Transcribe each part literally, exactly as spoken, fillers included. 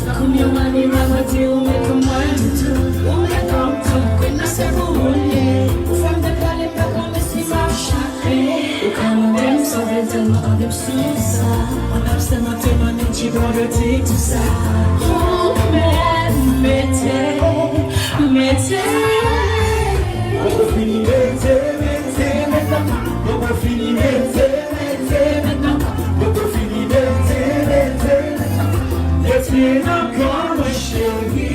Tankou yon animal, mwen di ou met pou mwen tou. Ou met kòm tou, kwen nan sèvo ou ye. Ou fè m deplale, m pa konnen si m ap chape. Ou ka mande m sove l tèlman tande m sou sa. Mwen ap sèmante mwen menm ti bò de ti tou sa. Ou mèt mete, mete. Poko fini mete, mete, mete. Poko fini mete, mete, mete. Poko fini mete, mete, mete. Mete nan kò mwen cheri.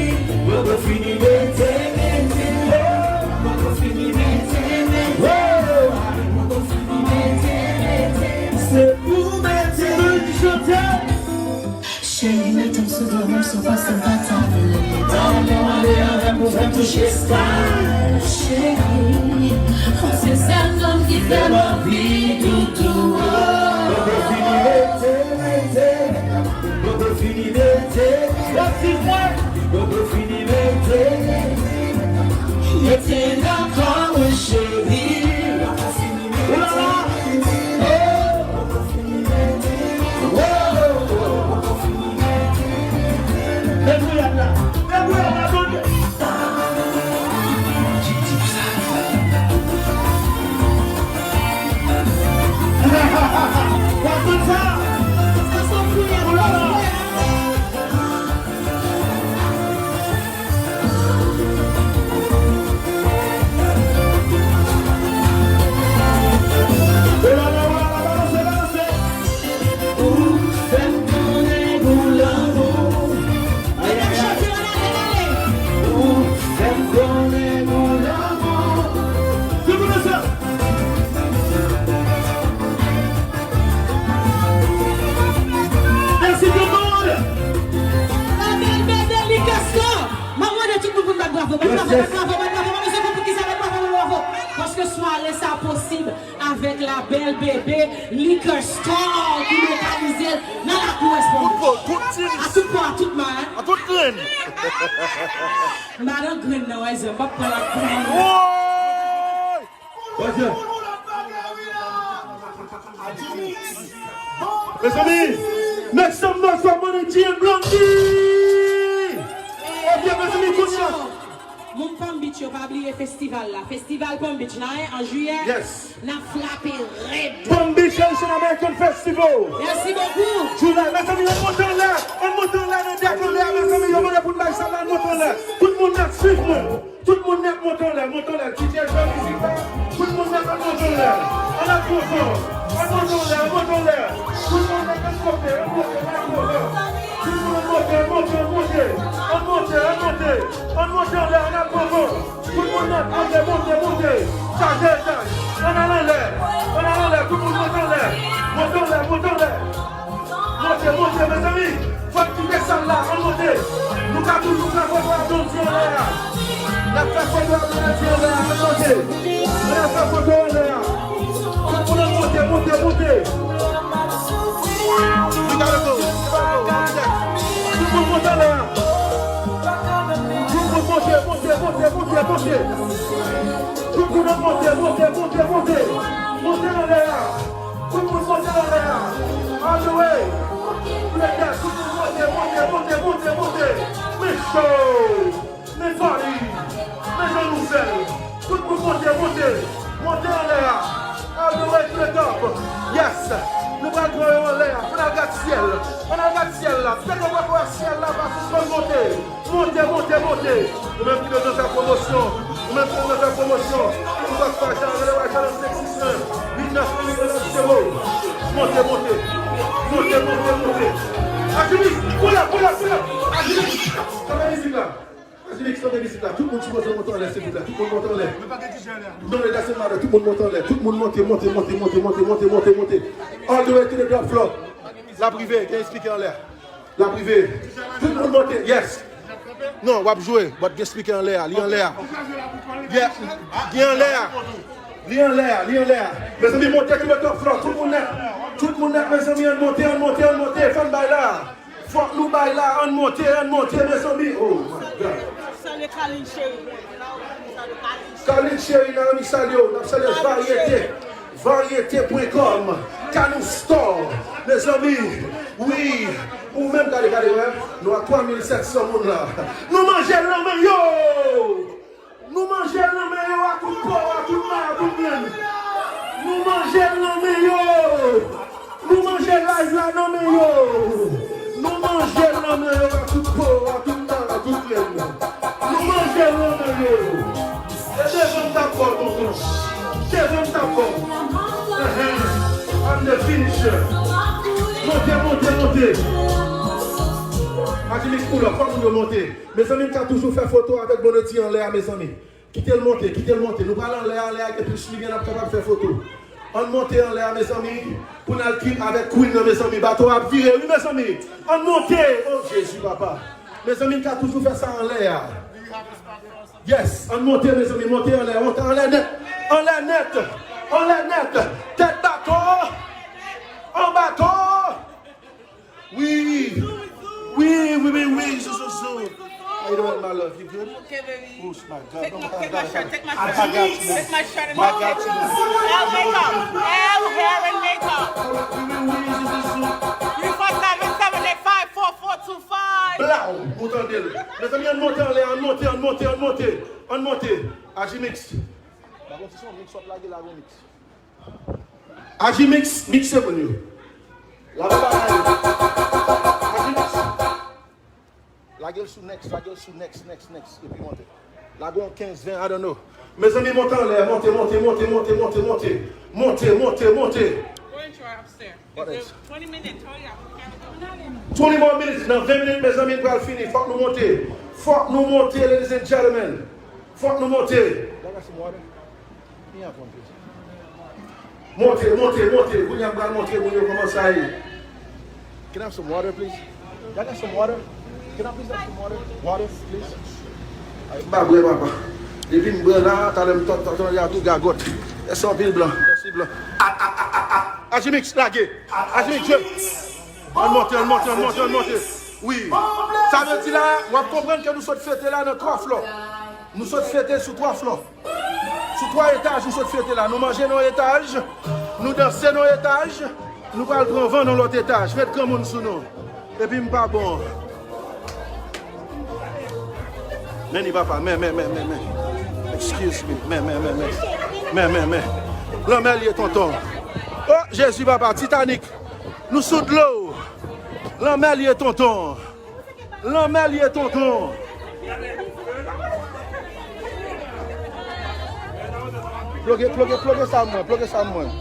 Poko fini mete, mete. Oh, poko fini mete, mete. Oh, poko fini mete, mete. Se pou mete. Cheri, mete m sou do, menm si w panse m pa ta vle. Tanpri ale avè m pou fè m touche sky. Cheri, se sèl nonm ki fè m anvi doudou. Poko fini mete, mete. Poko fini mete. Poko fini mete. Mete nan kò mwen cheri. Oulala. Oh. Debouyad la. Debouyad la, Bondye. W ap konn sa. Oulala. Ou fè m konnen ou lanmou. Ay, ay, ay. Ou fè m konnen ou lanmou. Tout moun ansanm. Mèsi tout moun. La belle bébé Liquor Store. M ap mande tout moun pou n bat bravo, bat bravo, bat bravo, bat bravo. Mwen bezwen konn poukisa bat bravo, bat bravo. Paske sware sa posib avèk la belle bébé Liquor Store ki lokalize l nan lakou Westport. Tout po, tout ti ris. A tout po, a tout ma, hein. A tout grenn. M pa nan grenn nan, wè, m ap pran la grenn. Woy! Bondye. Mezanmi, make some noise for Money G and Blondie! Ok, mezanmi, kounye a. Moun Palm Beach yo, pa bliye festival la. Festival Palm Beach la, hein, an jiyè. Yes. N ap frape rèd. Palm Beach Haitian American Festival. Mèsi bokou. July, mezanmi, ann monte anlè. Ann monte anlè nan dèk anlè, mezanmi, yo mande pou n bay sa la, ann monte anlè. Tout moun nèt, swiv mwen. Tout moun nèt monte anlè, monte anlè. D J jwe mizik la. Tout moun nèt ap monte anlè. Ann ap pran van. Ann monte anlè, ann monte anlè. Tout moun nèt ap monte, ann monte, ann monte. Tout moun ann monte, ann monte, ann monte. Ann monte, ann monte. Ann monte anlè, ann ap pran van. Tout moun nèt, monte, monte, monte. Chaje etaj. Ann al anlè. Ann al anlè, tout moun monte anlè. Monte anlè, monte anlè. Monte, monte, mezanmi. Fò n kite sal la, ann monte. Nou ka toujou fè foto a Blondie anlè a. N ap fè foto a Blondie anlè a, ann monte. Ann al fè foto anlè a. Tout moun ann monte, monte, monte. Tout moun monte anlè a. Tout moun monte, monte, monte, monte, monte. Tout moun ann monte, monte, monte, monte. Monte anlè a. Tout moun monte anlè a. All the way. Tout moun monte, monte, monte, monte, monte. Men show. Men foli. Men jan nou fè l. Tout moun monte, monte. Monte anlè a. All the way to the top. Yes. Nou pral pran yo anlè a. Ann al gad syèl. Ann al gad syèl la. Pete bò syèl la pa sispann monte. Monte, monte, monte. Ou menm ki bezwen fè pwomosyon. Ou menm ki bezwen fè pwomosyon. Inbox pa jan, rele WhatsApp nan senk sis en, uit nèf uit nèf zewo. Monte, monte. Monte, monte, monte. Ajimis, pull up, pull up, pull up. Ajimis. Kanpe mizik la. Ajimis, kanpe mizik la. Tout moun sipoze monte anlè, silvouplè. Tout moun monte anlè. Non, mesdames et messieurs, tout moun monte anlè. Tout moun monte, monte, monte. All the way to the top floor. La prive, gen espikè anlè. La prive. Tout moun monte, yes. Non, w ap jwe, but gen speaker anlè a, li anlè a. Yeah, li anlè a. Li anlè a, li anlè a. Mezanmi, monte ki le top floor, tout moun nèt. Tout moun nèt, mezanmi, ann monte, ann monte, ann monte. Fò n bay la. Fòk nou bay la, ann monte, ann monte, mezanmi. Oh my God. Salye Kalin Cheri. Kalin Cheri, Naomi salye w, n ap salye Varyete. Varyete pwen kòm, Kanou Store, mezanmi, wi, ou menm gade, gade, wè, nou a twa mil sèt san moun la. Nou manje l nan men yo! Nou manje l nan men yo a tout po, a tout ma, a tout grenn. Nou manje l nan men yo! Nou manje live la nan men yo! Nou manje l nan men yo a tout po, a tout ma, a tout grenn. Nou manje l nan men yo! E devan m t ap ba w, tonton. Devan m t ap ba w. Ehe. I'm the finisher. Monte, monte, monte. Adjimix, pull up, fòk moun yo monte. Mezanmi, m ka toujou fè foto avèk Bonoti anlè a, mezanmi. Kite l monte, kite l monte. Nou pral anlè a, anlè a gen plis limyè, n ap kapab fè foto. Ann monte anlè a, mezanmi, pou n al ki avèk Queen nan, mezanmi. Bato a ap vire, wi, mezanmi. Ann monte. O Jezi, papa. Mezanmi, m ka toujou fè sa anlè a. Yes, ann monte, mezanmi, monte anlè, monte anlè nèt. Anlè nèt. Anlè nèt. Tèt bato. An bato. Wi. Wi, wi, wi, wi, zou, zou, zou. How you doing, my love? You good? Okay, baby. Oh my God. Take my, take my shirt, take my shirt. I got you. Take my shirt and my makeup. L makeup. L hair and makeup. Wi, wi, wi, zou, zou, zou. Three four seven seven eight five four four two five. Blaw, nou tande l. Mezanmi, ann monte anlè, ann monte, ann monte, ann monte. Ann monte. Adjimix. Bagon ti son mix w ap lage la, gon mix. Adjimix, mikse moun yo. Lage bagay yo. Adjimix. Lage l sou next, lage l sou next, next, next. Epi monte. Lage yon kenz, ven, I don't know. Mezanmi, monte anlè, monte, monte, monte, monte, monte, monte. Monte, monte, monte. Go and try upstairs. What else? Twenty minutes, hurry up. Twenty more minutes, nan ven minit, mezanmi, n pral fini. Fòk nou monte. Fòk nou monte, ladies and gentlemen. Fòk nou monte. Bagay sou mwen. Can I have one, please? Monte, monte, monte. Kounye a m pral montre moun yo kòman sa ye. Can I have some water, please? Y'all got some water? Can I please have some water? Water, please. Ay, m pa bwè, papa. Depi m bwè la, talè m tòt, tòt, tòt, y a tou gagòt. Mèsi anpil, blan. Mèsi, blan. Adjimix, lage. Adjimix, je. Ann monte, ann monte, ann monte, ann monte. Wi. Sa vle di la, w ap konprann ke nou sot fete la nan twa flò. Nou sot fete sou twa flò. Sou twa etaj, nou sot fete la. Nou manje nan yon etaj, nou danse nan yon etaj, nou pral pran van nan lòt etaj. Met granmoun sou nou. Epi m pa bon. Men ni papa, men, men, men, men, men. Excuse me. Men, men, men, men. Men, men, men. Lanmè l ye, tonton. Oh, Jezi, papa, Titanic. Nou sou dlo. Lanmè l ye, tonton. Lanmè l ye, tonton. Ploge, ploge, ploge sa mwen, ploge sa mwen.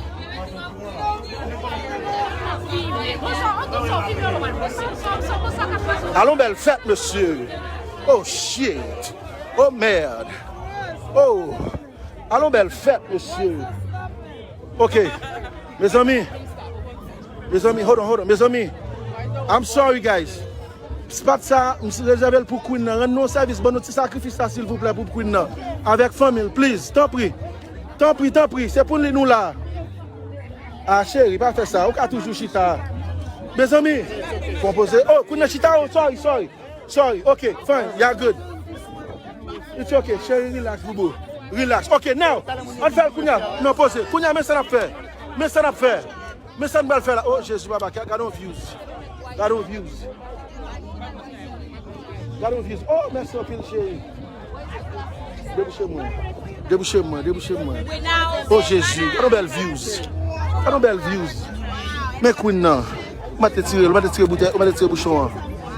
Alon bèl fèt, mesye. Oh, shit. Oh, mèd. Oh. Alon bèl fèt, mesye. Ok. Mezanmi. Mezanmi, hold on, hold on. Mezanmi, I'm sorry, guys. Spot sa, m rezève l pou Queen nan. Rann nou yon sèvis, ban nou ti sakrifis la, silvouplè, pou Queen nan. Avèk fanmi l, please. Tanpri. Tanpri, tanpri. Se pou li nou la. Ah, cheri, pa fè sa. Ou ka toujou chita. Mezanmi, konpoze. Oh, Queen nan chita. Oh, sorry, sorry. Sorry, ok, fine, y'all good. It's ok, cheri, relax, boubou. Relax. Ok, now, ann fè l kounye a. Non, poze. Kounye a, men sa n ap fè. Men sa n ap fè. Men sa n pral fè la. Oh, Jezi, papa, gade yon views. Gade yon views. Gade yon views. Oh, mèsi anpil, cheri. Debouche mwen. Debouche mwen, debouche mwen. Oh, Jezi, gade yon bèl views. Gade yon bèl views. Men Queen nan. Ou mèt retire, ou mèt retire boutèy, ou mèt retire bouchon an.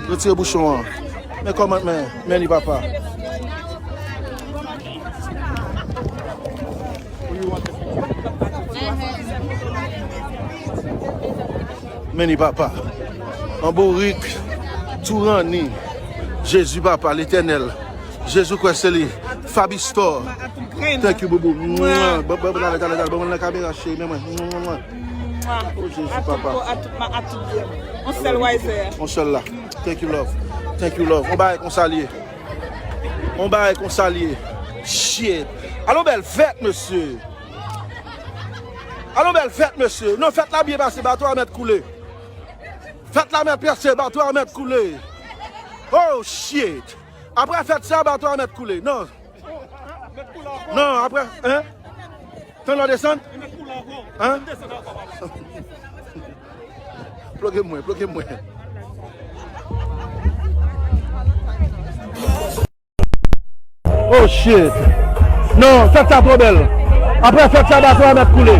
Retire bouchon an. Men kòman, men, men li papa. Men li papa. An bourik, tou ranni. Jezi papa, Letènèl. Jezi kwè se li. Fabi Store. Thank you, boubou. Mwa. Bon, bon, bon, talè, talè, talè. Bon, nan kamera, cheri, men mwen. Mwa, mwa. Oh, Jezi, papa. A tout kò, a tout ma, a tout byen. On sèl Wiser. On sèl la. Thank you, love. Thank you, love. On bagay konsa l ye. On bagay konsa l ye. Shit. Alon bèl fèt, mesye. Alon bèl fèt, mesye. Non, fèt la byen pase, bato a mèt koule. Fèt la mèt pase, bato a mèt koule. Oh, shit. Apre fèt sa, bato a mèt koule. Non. Non, apre, hein? Tann lò desann? Hein? Ploke mwen, ploke mwen. Oh shit. Non, fèt sa twò bèl. Apre fèt sa, bato a mèt koule.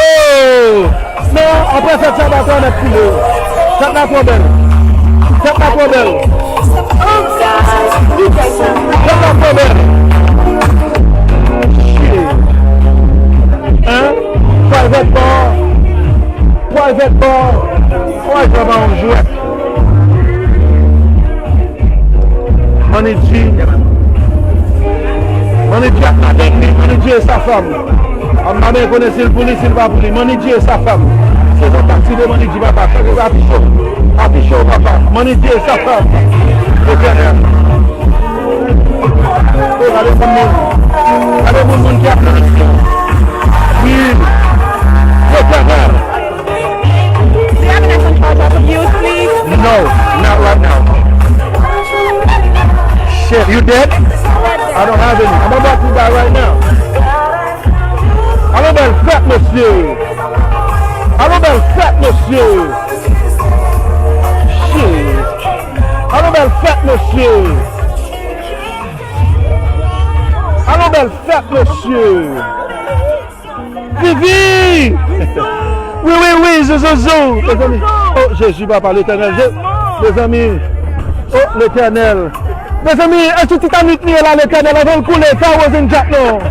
Oh! Non, apre fèt sa, bato a mèt koule. Fèt la twò bèl. Fèt la twò bèl. Fèt la twò bèl. Shit. Hein? Private bar. Private bar. Private bar, yon jwèt. Manidji. Manidji ak madanm li, Manidji e sa fanm. An madanm konnen si l pou li, si l pa pou li. Manidji e sa fanm. Se yon pati de Manidji, papa. Chak jou afiche w. Afiche w, papa. Manidji e sa fanm. Letènèl. Oh, gade moun moun. Gade moun moun ki ap nan misyon. Wi. Letènèl. Do you have an S M charger for use, please? No, not right now. Shit, you dead? I don't have any. I'm about to die right now. Alon bèl fèt, mesye. Alon bèl fèt, mesye. Shit. Alon bèl fèt, mesye. Alon bèl fèt, mesye. Vivi! Wi, wi, wi, zou, zou, zou. Mezanmi. Oh, Jezi, papa, Letènèl. Je... Mezanmi. Oh, Letènèl. Mezanmi, e sou Titanic nou ye la, Letènèl, avan l koule, fè Rosen Jack non.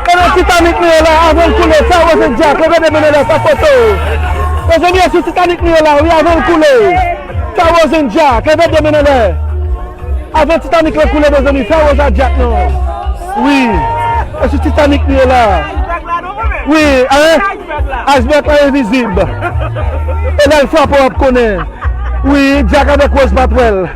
E nan Titanic nou ye la, avan l koule, fè Rosen Jack, leve de men anlè, fè foto. Mezanmi, e sou Titanic nou ye la, wi, avan l koule. Fè Rosen Jack, leve de men anlè. Avan Titanic lan koule, mezanmi, fè Rosen Jack non. Wi. E sou Titanic nou ye la. Wi, hein? Iceberg la envizib. E lè l frape, w ap konnen. Wi, Jack avèk Rose pa t wè l.